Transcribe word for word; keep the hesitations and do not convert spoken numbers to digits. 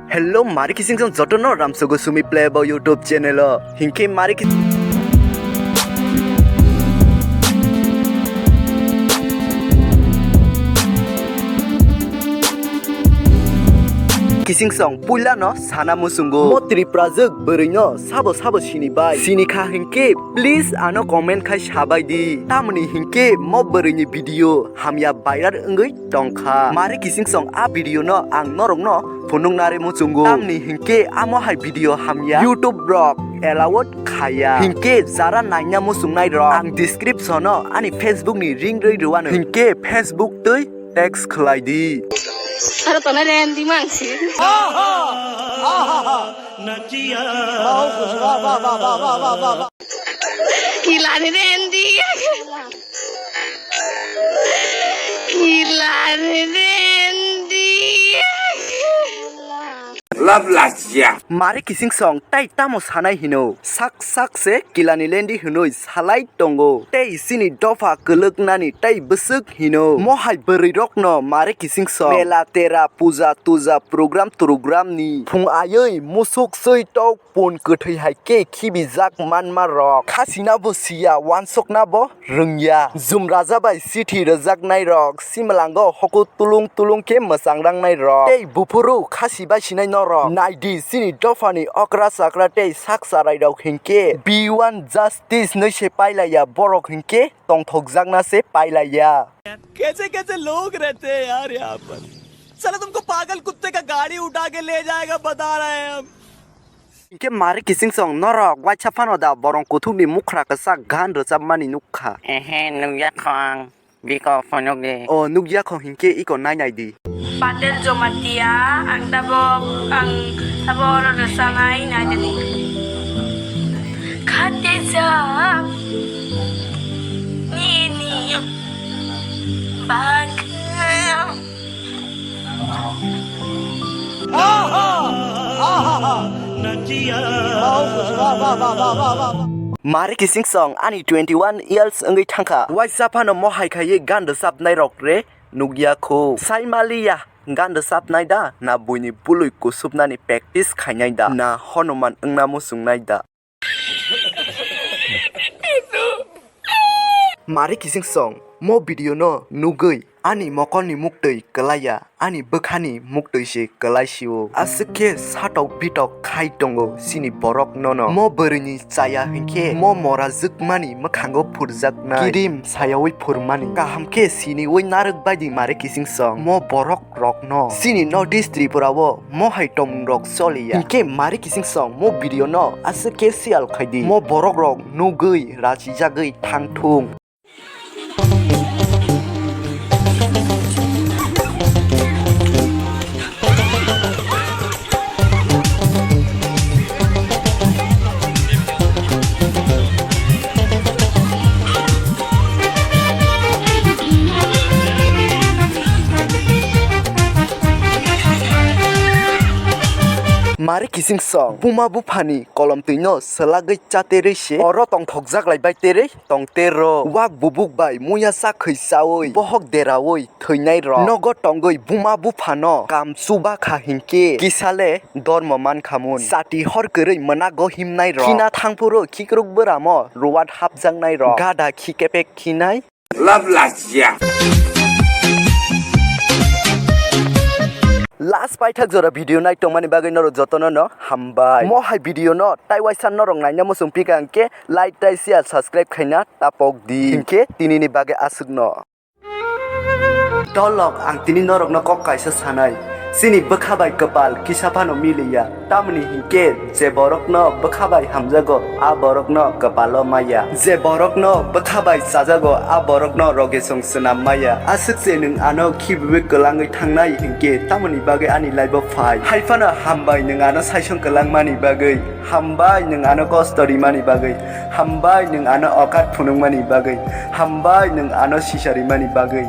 Hello, mari kising song jotono ramsogo sumi play bo YouTube channel o. Hinke mari ki- Kising song puila no sana musungo. Mo Tripura jwk bwrwi no sabo sabo sini bai. Sini kha hinke please ano comment khai sabai di. Tamoni hinke mo bwrwi ni video hamya viral wngwi tongkha. Mari kising song a video no ang norok no phunuk nare muchungo. Tamni hinke amo hai video hamya YouTube rok allowed khaya. Hinke jara naina muchungnai rok ang description o ani Facebook ni ring rwi rwano. Hinke Facebook twi text khlai di. Aro tonai rendi mangsi. Kilani rendi. Kilani rendi. Love last year. Mari kising song tai tamo sanai hino. Sak sak se kilani lendi hinoi salai tongo. Tei sini dopha kwlwknani tei bwswk hino. Mohai bwrwi rokno mari kising song. Mela tera puja tuja program turugram ni. Phung ayoi musuk soi tok pun kwthwi hai khe khibijak manma rok. Khasina bo siya, wansokna bo rwngya. Jum Raja bai chithi rwjaknai rok, simlango hoku tulung tulung khe mwchang rangnai rok. Tei buphuru khasi bai sinai norok. Naidi chini dophani okra chakra tei sak charai rok hinkhe B one Justice nui se pailaiya borok hinkhe tongthokjakna se pailaiya. कैसे कैसे लोग रहते हैं यार यहाँ पर। साला तुमको पागल कुत्ते का गाड़ी उठा के ले जाएगा बता रहे हैं हम। Hinkhe mari kising song norok waisa phano da borong kuthukni mukhra kwchak gan rwchapmani nukha. Ehe, nukya kho ang. Biko phunukdi. O nukya kho hinkhe iko nainai di. Patel Jomatia, ang tabok, ang tabok oro rwchanai naidini. Khatijak nini bagwi. Mari kising song ani twenty one years wngwi thangkha. Waisa phano mohai khaiwi gan rwchapnai rok re nukya kho. Sai maliya gan rwchapnai da na buini bului kusupnani practice khainai da na Hanuman wngna muchungnai da. Mari kising song, mo video no nugwi ani mokolni muktwi kwlaiya, ani bwkhani muktwi se kwlai sio. Aswk khe satok bitok khai tongo chini borok nono. Mo bwrwini chaya hinkhe mo mora jwkmani mwkhango phurjaknai kirim sayawi phurmani. Kaham khe siniwi narwk baidi mari kising song. Mo borok rokno chini North East Tripura o mohai tongmung rok choliya. Hinkhe mari kising song mo video no aswk khe share khaidi. Mo borok rok nugwi rachijagwi thangthung. Mari kising song, buma buphani kolom twino swlagwi chaterwi se, oro tongthokjak lai bai terwi tongtero. Wak bubuk bai muya sakhwi chawi, bohok derawi thwinai rok nogo tongwi buma buphano kam chuba kha hinkhe kisale dormo mankhamun. Chati hor kwrwi mwnago himnai rok, khina thangphuru khikruk bwramo ruwat hapjaknai rok, gada khi kepek khinai. Love last year. Last paithak jora video nai tongmani bagwi norok jotono no hambai. Mo hai video no tai waisa norok naina muchung pika hinkhe like tai share subscribe khaina tapok di. Hinkhe tinini bagwi aswk no. Dolok ang tini norokno kok kaisa sanai. Chini bwkha bai kwpal kisa phano miliya. Tamoni hinkhe je borokno bwkha bai hamjago, a borokno kwpalo maya. Je borokno bwkha bai chajago, a borokno rogesong swnam maya. Aswk se nwng ano khibiwi kwlangwi thangnai hinkhe tamoni bagwi ani life-o phai. Hai phano hambai nwng ano saisong kwlangmani bagwi. Hambai nwng ano kosto rimani bagwi. Hambai nwng ano okat phunukmani bagwi. Hambai nwng ano sisa rimani bagwi.